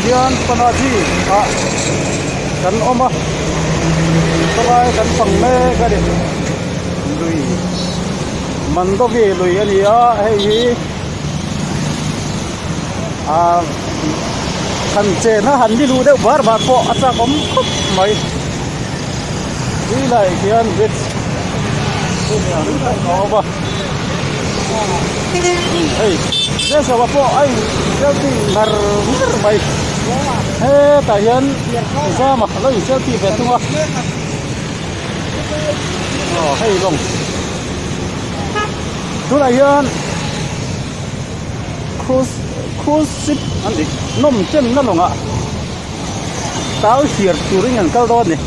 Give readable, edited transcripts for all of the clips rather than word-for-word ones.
hian Panaji ah kan awm a khawlai kan fang mek a ni lui Mandovi lui a ni a hei hi ah han chen a han ni luh deuh bar bar pawh a chak awm khawp mai tui laiah hian bridge a awm a hei Jesova pawh a in selfie ngar ngar mai hetah hian zama a lo in selfie ve thung a aw hei lawng tunah hian cruise cruise ship an tih nawm chenna lawngah tau hir turin an kal dawn a ni.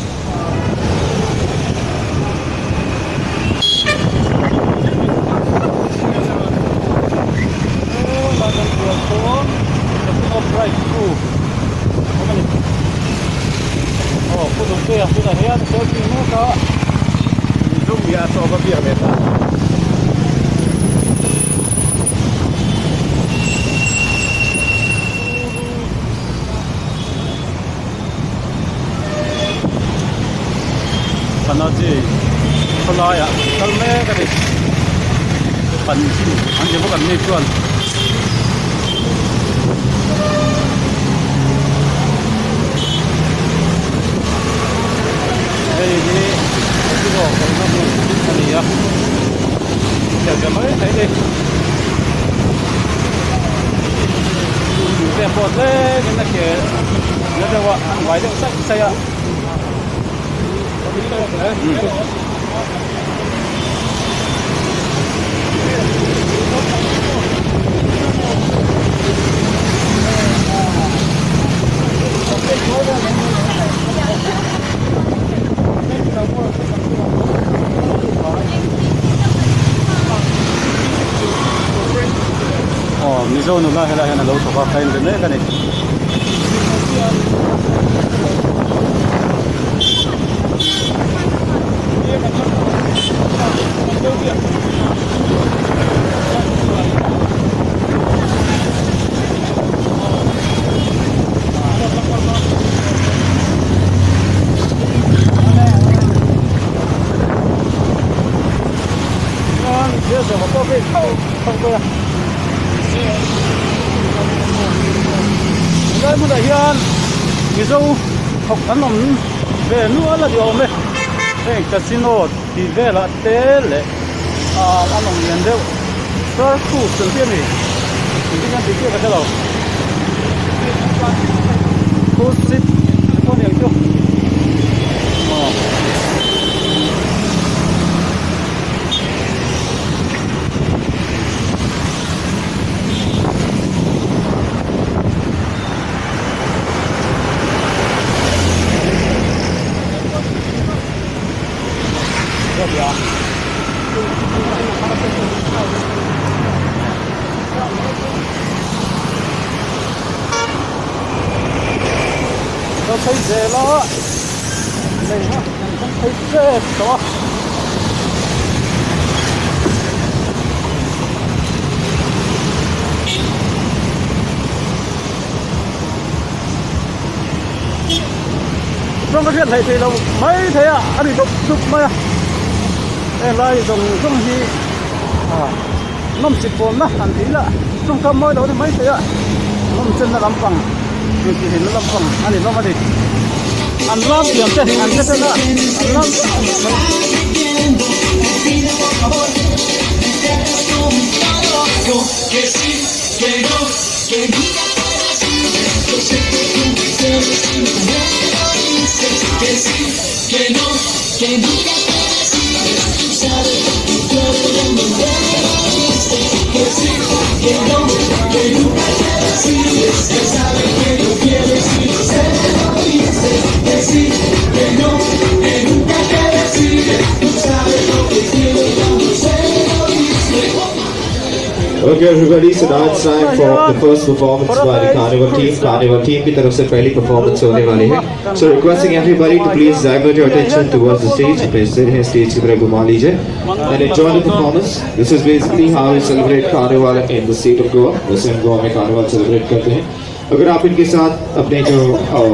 Panaji khawlaiah kal mek a ni Panjim an ti bawk an ni chuan. Hei hi casino kalna hmun a ni a chhiar ve mai thei ni te pawh tlem in a ke na deuh a an vai deuh saih saih a. Aw Mizo nula helai hian a lo thawk a ka en ve mek a ni. Helai hmunah hian Mizo thawk an awm ve nual a ni awm e heng casino tih velah te leh ah an awm lian deuh star cruise ang chi a ni engtin nge an tih chiah ka hre lo cruise ship te pawh a ni ang chu aw. Ka phei zel a lei kha kan thleng phei tep tawh a. Chuan ka hriat hleih theih loh mai thei a a ri dup dup mai a heng lai zawng zawng hi ah nawm chip pawnna han tih ila tawngkam mawi lo a ni mai thei a nawm chenna lampang intihhlimna lampang a ni hlawm a ni an lam thiam te an hre tel a an lam Okay everybody, so now it's time for the first performance by the Carnival team. Carnival team की तरफ से पहली performance होने वाली है. So requesting everybody to please divert your attention towards the stage. अपने सिर हैं stage की तरफ घुमा लीजिए and enjoy the performance. This is basically how we celebrate Carnival in the state of Goa. वैसे हम गोवा में Carnival celebrate करते हैं. अगर आप इनके साथ अपने जो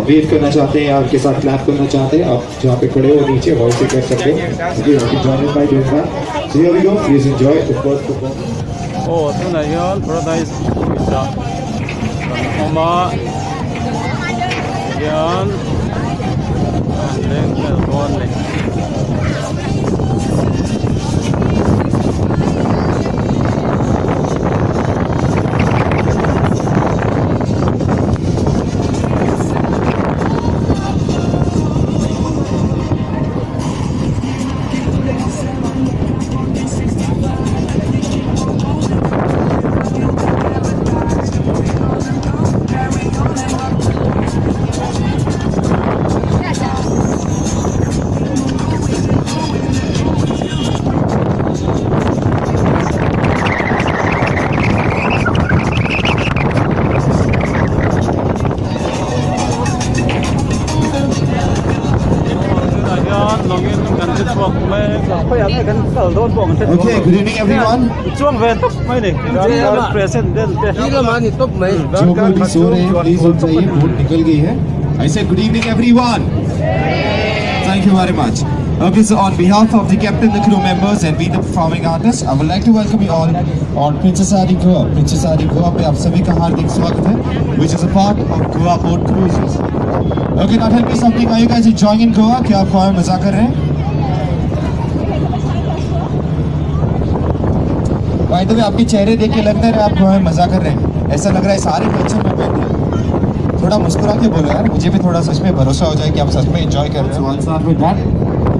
वेव करना चाहते हैं या उनके साथ क्लैप करना चाहते हैं, आप जहाँ पे खड़े हो नीचे वहीं से कर सकते हो। Okay, you can join in by doing that. So here we go, please enjoy the first performance. Aw tunah hian paradise cruise ah kan awm a tihian an leng vel dawn a ni. Okay, good evening everyone. जो कोई भी सो रहे हैं please उठ जाइए, बोट निकल गई है। I said good evening everyone. Thank you very much. Okay, so on behalf of the captain, the crew members and we the performing artists, I would like to welcome you all on Princess Adi Goa. Princess Adi Goa पे आप सभी का हार्दिक स्वागत है, which is a part of Goa Boat Cruises. Okay, now tell me something. Are you guys enjoying in Goa? क्या आप गोवा में मजा कर रहे हैं? By the way, आपके चेहरे देख के लगता है आप गोवा में मजा कर रहे हैं। ऐसा लग रहा है सारे टेंशन में बैठे हैं। थोड़ा मुस्कुरा के बोलो यार, मुझे भी थोड़ा सच में भरोसा हो जाए कि आप सच में एंजॉय कर रहे हो।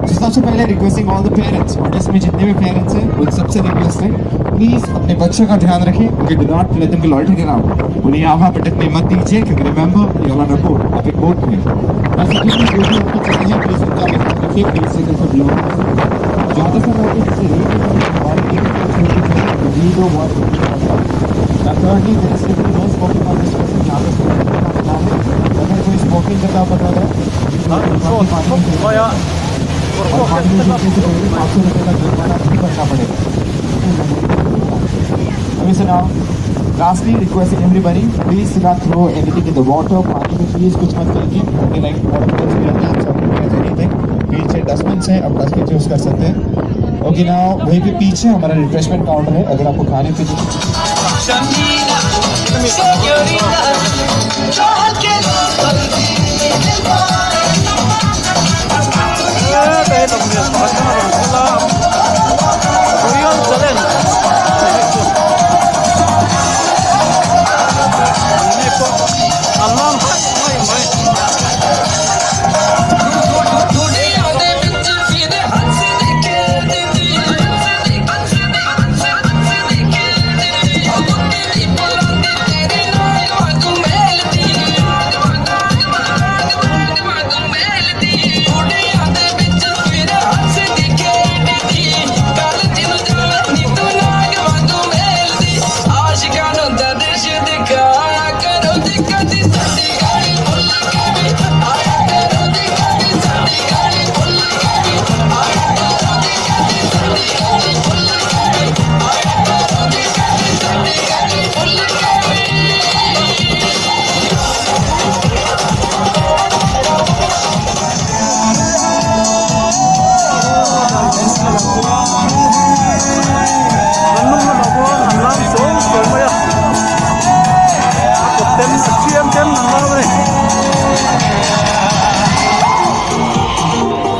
So सबसे पहले requesting all the parents, audience में जितने भी पेरेंट्स हैं उन सबसे रिक्वेस्ट है, प्लीज अपने बच्चों का ध्यान रखें। Okay, do not let them loiter around. उन्हें यहाँ वहाँ भटकने मत दीजिए, क्योंकि remember you are on a boat, आप एक बोट में हैं। बस जितनी जो भी आपकी चीजें हैं प्लीज उनका भी ध्यान रखिए, प्लीज से बिलोंग ज़्यादा समय आपके किसी रेट हमारे we know what. Now thirdly, there is simply no smoking on this vessel. यहाँ पे smoking करना मना है। अगर कोई स्मोकिंग करता पकड़ा गया और पानी में फेंकने से पहले 500 रुपये का जुर्माना भी भरना पड़ेगा। Okay, so now lastly requesting everybody, please do not throw anything in the water. पानी में प्लीज कुछ मत फेंकिए। Okay, like water bottles भी रहते हैं, एनीथिंग। पीछे डस्टबिन है, आप डस्टबिन यूज कर सकते हैं। ओके, now वहीं पे पीछे हमारा रिफ्रेशमेंट काउंटर है, अगर आपको खाने पीने Señorita,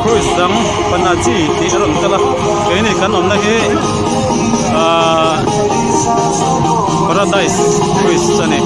Cruise dang Panaji tih a rawn kal a, keini kan awmna hi ahh Paradise Cruise a ni.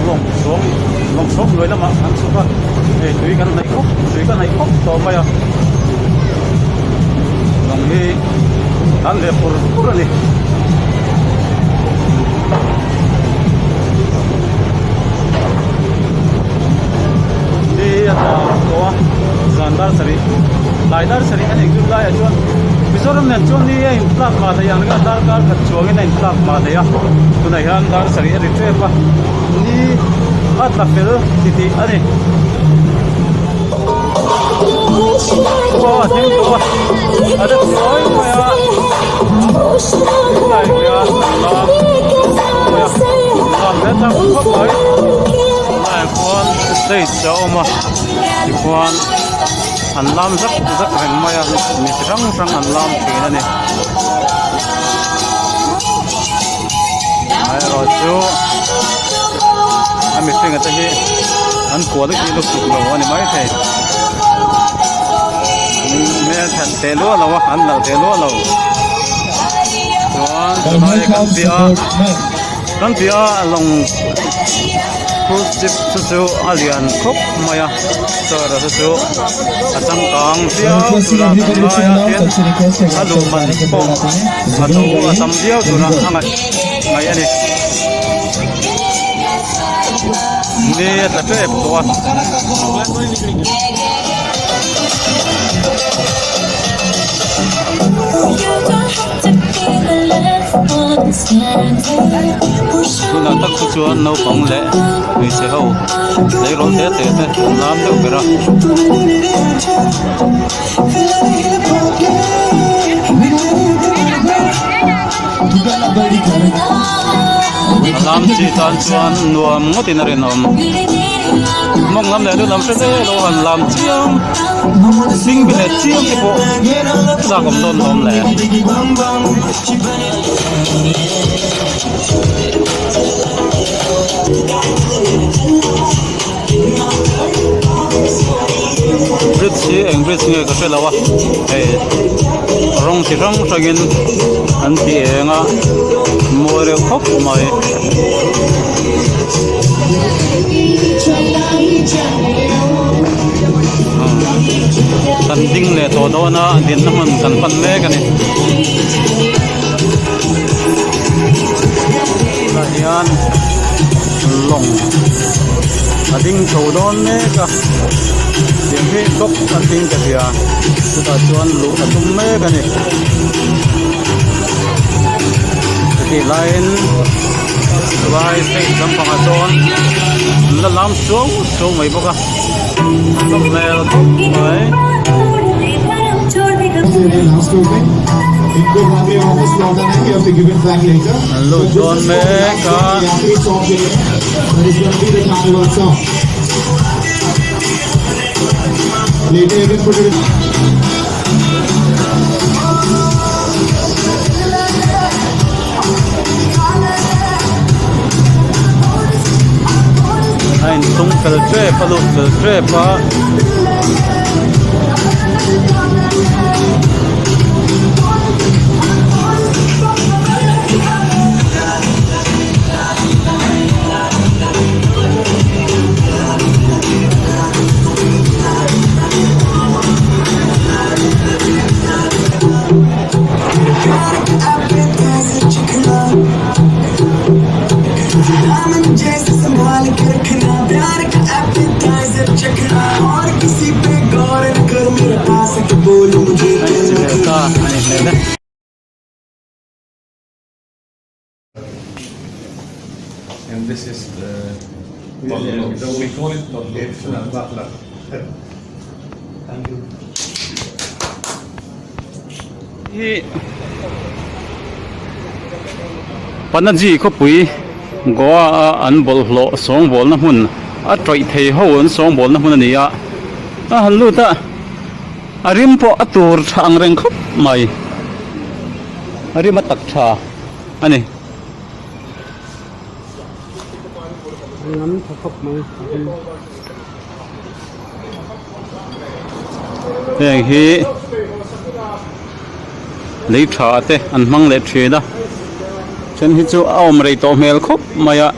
Lawng sawm lawng sawm hnuai lamah an chhuk a hei tui kan hnaih khawp tui ka hnaih khawp tawh mai a lawng hi an ve pur pur a ni. Ni a tla tawh a zan dar sarih tlai dar sarih a nih chu laiah chuan Mizoram nen chuan ni a intlak mah thei ang ringawt darkar khat chuangin a intlak mah thei a tunah hian dar sarih a ri tep a ni a tla fel titih a ni. Aw a thleng tawh a a rem sawi mai a tunah hian lam mai a lam hle tak khawp mai tunah hian stage a awm a tichuan an lam zak zak reng mai a mi chi hrang hrang an lam thin a ni amaherawhchu a mihring a te hi an quality lutuk lo a ni maithei an hmelthat teh luah lo a an nalh teh luah lo chuan tunlai kan piah a kan piah a lawng cruise ship chu chu a lian khawp mai a chaw erawh chu chu a changkang viau tura kan ngai a tin a luh man pawh a to a tam viau tura a ngaih ngaih a ni ni a tla tep tawh a. Tunah tak chu chuan naupang leh hmeichhe ho tleirawl te te te an lam deuh ber a. A lam chi tan chuan nuam ngawtin a rinawm. Mawng lam leh lu lam hre hle lo han lam chiam hming bi leh chiam te pawh chak awm dawn lawm le. Bridge hi eng bridge nge ka hre lo a hei rawng chi hrang hrangin an ti eng a mawi reuh khawp mai. Kan ding leh tawh dawn a dinna hmun kan pan mek a ni. Tah hian lawng a ding chho dawn mek a tiang hi dawk an ding ka hria chutah chuan luh a tum mek a ni chutih laiin vai state lampangah chuan an la lam suau suau mai bawk a nawm hmel khawp mai. An lut dawn mek a. A inchhung fel tep a lut fel tep a. And this is the we call it butler. Thank you. Hi Panaji khawpui Goa a an bawlhhlawh sawngbawlna hmun a tawih thei ho an sawngbawlna hmun a ni a a han lut a a rim pawh a tur tha ang reng khawp mai a rim a tak tha a ni. Heng hi. Lei tha te an hmang leh thin a then hi chu a awm rei tawh hmel khawp mai a.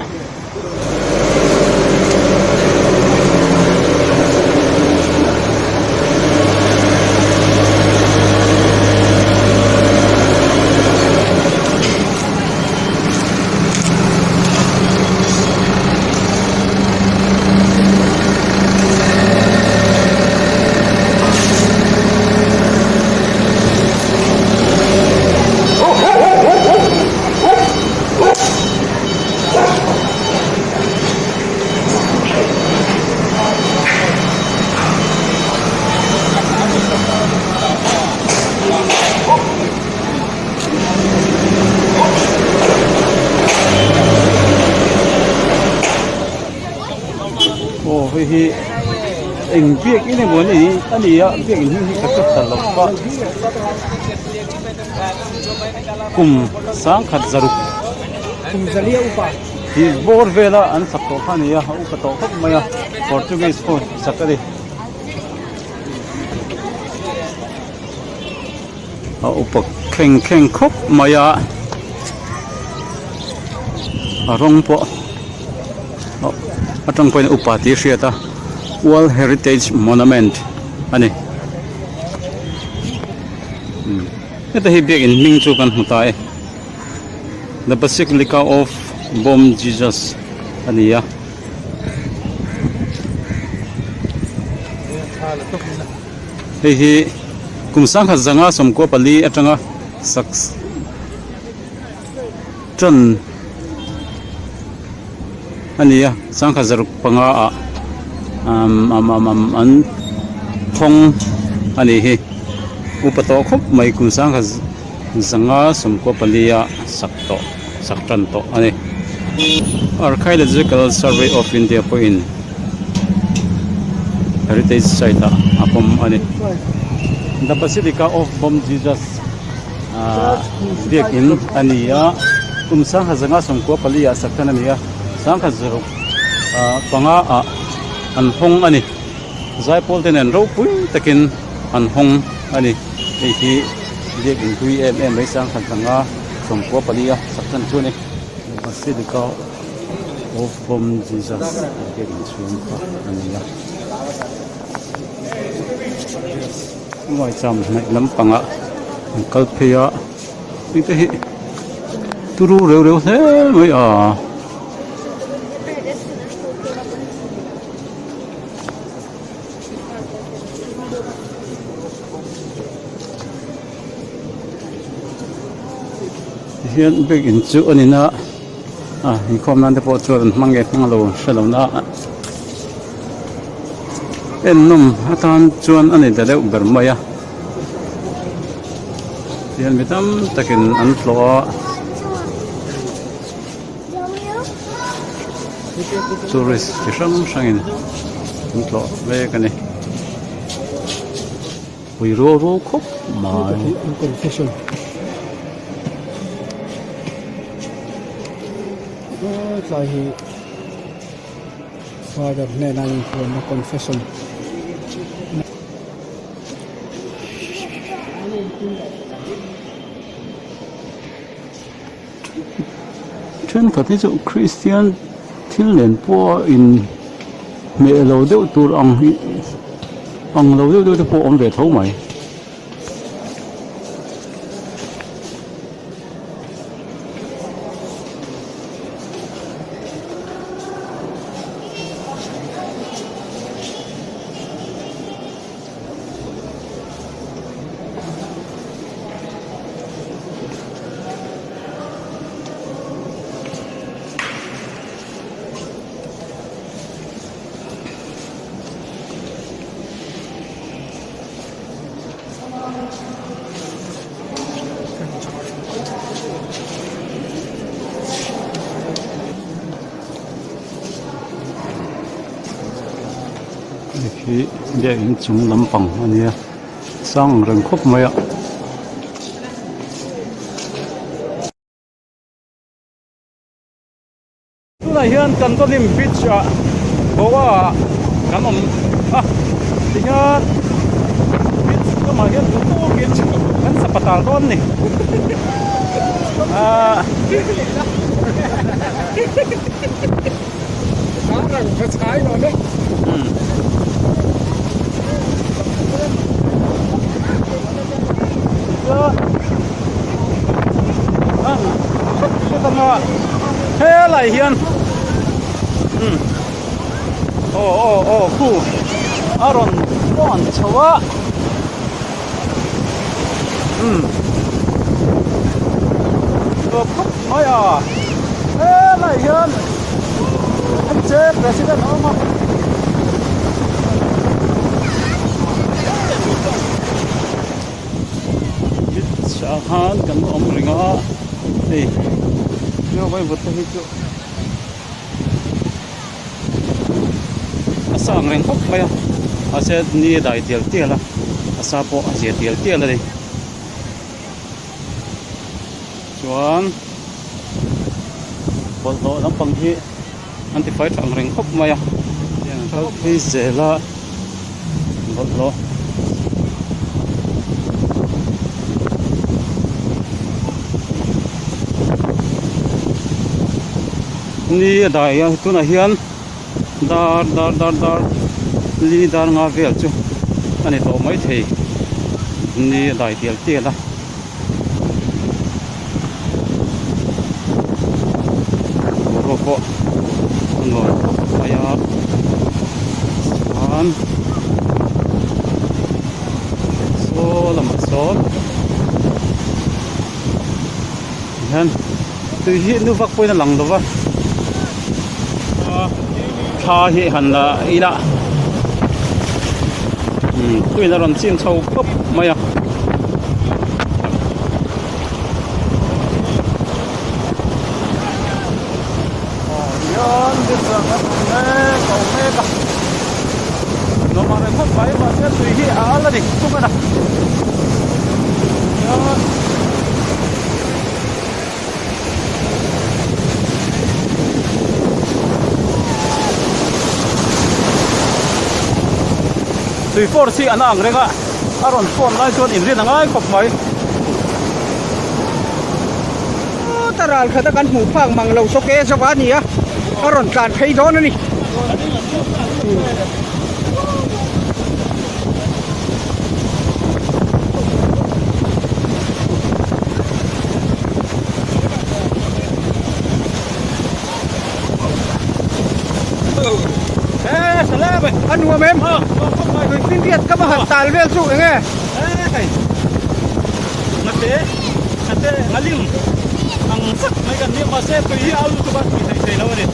Aw hei hi eng biakin emaw a ni a ni a biakin hming hi ka hre ta lo va kum sangkhat zaruk tih bawr vela an sak tawh kha a ni a a upa tawh khawp mai a portuguese ho sak a ni. A upa thleng thleng khawp mai a a rawng pawh atang pawhin upa tih a hriat a world heritage monument a ni heta hi biakin hming chu kan hmu ta e the basilica of bom jesus a ni a. Hei hi kum sangkhat zanga sawmkua pali atanga sak tan a ni a sangkhat zaruk panga ah umm um um um an thawng a nih hi upa tawh khawp mai kum sangkhat zanga sawmkua pali a sak tawh sak tan tawh a ni Archaeological Survey of India pawhin. Heritage site ah a pawm a ni. The Basilica of Bom Jesus ah biakin a ni a, kum sangha zanga sawmkua pali ah sak tan a ni a, sangha zaruk ah panga ah an hawng a ni. Zaipawl te nen ropui takin an hawng a ni. Hei hi biakin hlui em em mai sangha zanga sawmkua pali a sak tan chu a ni. The Basilica of Bom Jesus biak inchhung kha a ni a uaicham hnaih lampangah an kal phei a heng te hi turu reu reu hle mai a. Tihian biak in chu a ni na a inkhawm nan te pawh chuan an hmang nge hmang lo hre lo na a en nawm atan chuan a ni ta deuh ber mai a tihian mi tam takin an tlawh a tourist chi hrang hrangin an tlawh mek a ni. Pui ruau ruau khawp mai. Confession. Tlai hi Father hnena inpuanna confession. Thenkhat hi chu Kristian thil nen pawh a in hmeh lo deuh tur ang hi ang lo deuh deuh te pawh a awm ve tho mai. Hei hi biakinn chung lampang a nia sang ang reng khawp mai a. Tunah hian Candolim beach ah Goa ah kan awm a tihian beach chu Kamah hian duh tawkin kan sapatal dawn a ni. Ahh. Helai hian aw aw aw khu a rawn pawn chho a umm tawp khawp mai a helai hian hmeichhe president a awm a. Beach ah khan kan awm reng a hei vaivut te hi chu a sang reng khawp mai a mahse ni a dai tial tial a a sa pawh a zia tial tial a ni chuan bawlhhlawh lampang hi an ti fai tha ang reng khawp mai a tiang an kal phei zel a bawlhhlawh. Ni a dai a tunah hian dar dar dar dar li dar nga vel chu a ni tawh mai thei ni a dai tial tial a. Boruak pawh a nuam khawp mai a chuan saw lamah sawn hian tui hi nu vak pawhin a lang lo va thla hi han la ila umm tuiin a rawn chim chho khawp mai a. Tui force hi an ang reng a a rawn phone lai chuan inrin a ngai khawp mai. Chuta ral khat a kan hmuh phak mang lo saw ke zawk a ni a a rawn tlan phei dawn a ni. A nuam em? Tuifinriat ka va han tal vel chu eng e? Ngate ngate ngalim ang zak mai kan nia mahse tui hi a lutuk a tui thei thei lo a ni.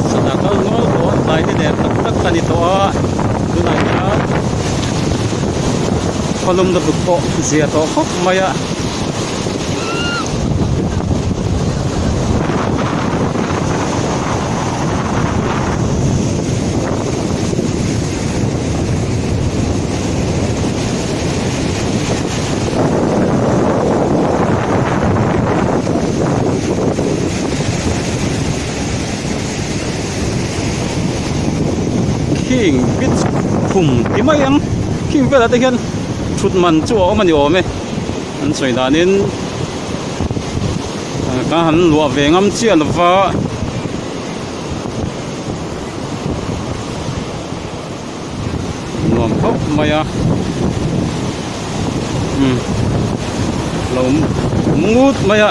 Sana kal nual tawh tlai te der tak tak a ni tawh a tunah hian khawlum lutuk pawh zia tawh khawp mai a. Khing beach khum ti mai ang khing velah te hian thut man chu a awm a ni awm e. An sawi danin ka han luah ve ngam chiah lova nuam khawp mai a umm lo ngut mai a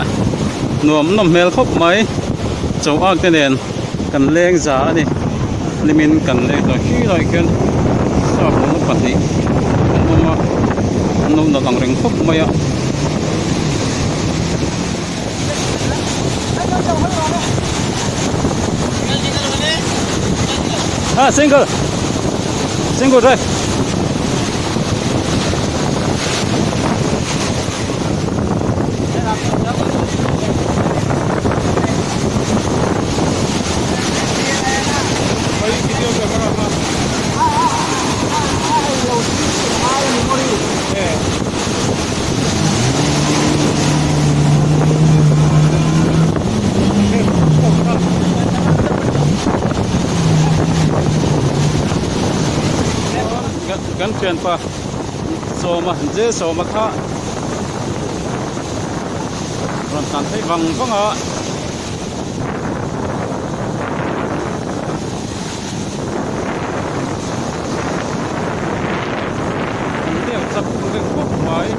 nuam nawm hmel khawp mai chaw ak te nen kan leng za a ni hlimin kan leng tawh khi lai khian sap rawng pahnih an awm a an lo nalh ang reng khawp mai a. Ah single single drive. thianpa Sawma J Sawma kha rawn tlan phei vang vang a. An deuh chak reng khawp mai.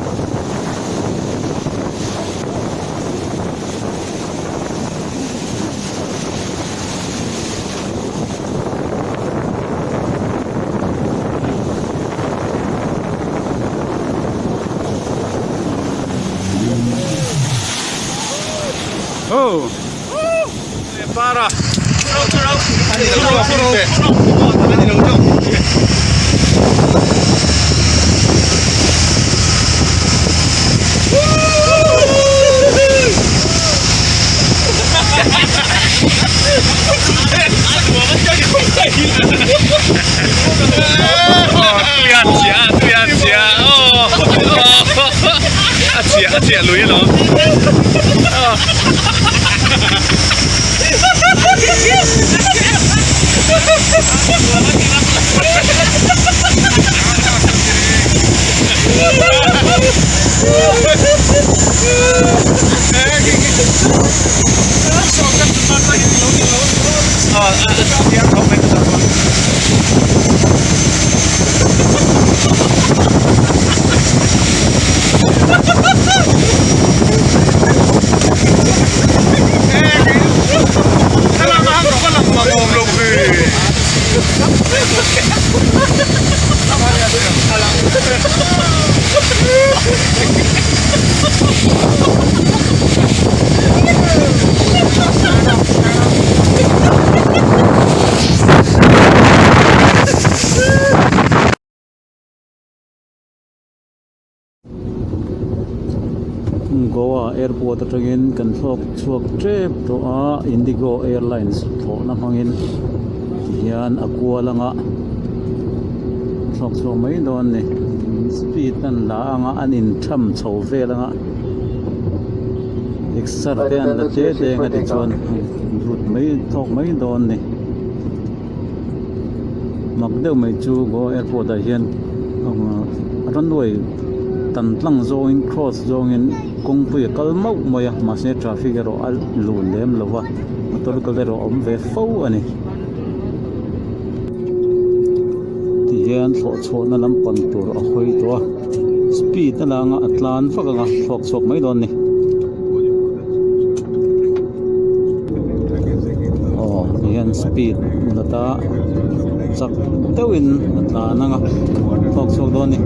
Oh. Goa airport atangin kan thlawk chhuak tep tawh a Indigo airlines thlawhna hmangin tihian a kual anga thlawk chhuak mai dawn a ni speed an la anga an in tham chho vel anga exer te an la te te anga tichuan lut mai thlawk mai dawn a ni. Mak deuh mai chu Goa airport ah hian runway tan tlang zawngin cross zawngin kawngpui a kal mauh mai a mahse traffic erawh a lun lem lo va motor kal erawh a awm ve fo a ni. Tihian thlawh chhuahna lampang tur a hawi tawh a speed a langa a tlan vak anga thlawk chhuak mai dawn a ni. Aw tihian speed la ta chak deuhin a tlan ang a thlawk chhuak dawn a ni.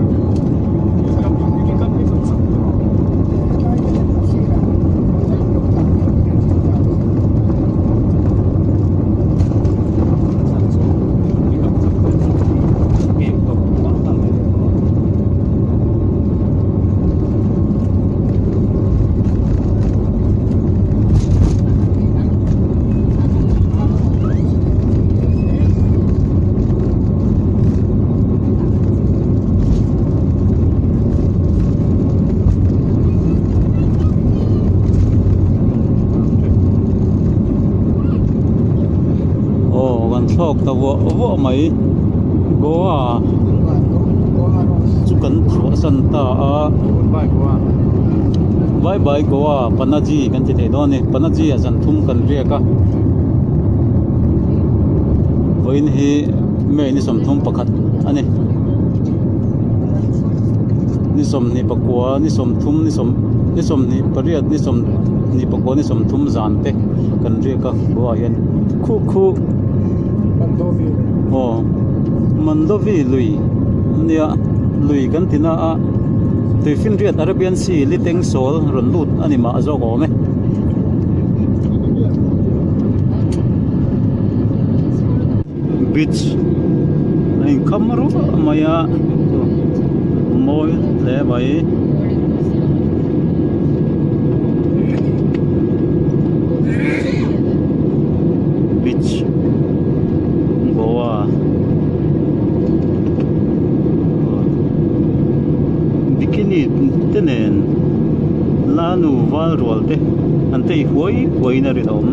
Aw kan thlawk ta vuah vuah mai Goa chu kan chhuahsan ta a bye bye Goa Panaji kan ti thei dawn a ni Panaji ah zan thum kan riak a vawiin hi May ni sawmthum pakhat a ni ni sawmhnih pakua ni sawmthum ni sawm ni sawmhnih pariat ni sawmhnih pakua ni sawmthum zan te kan riak a Goa ah hian khu khu aw Mandovi lui ania lui kan ti na a tuifinriat Arabian Sea liteng sawl rawn lut a ni mah zawk awm e. Beach a inkham ruah mai a mawi hle mai. Beach Goa bikini te nen lanu val rual te an tei huai huai in a rinawm.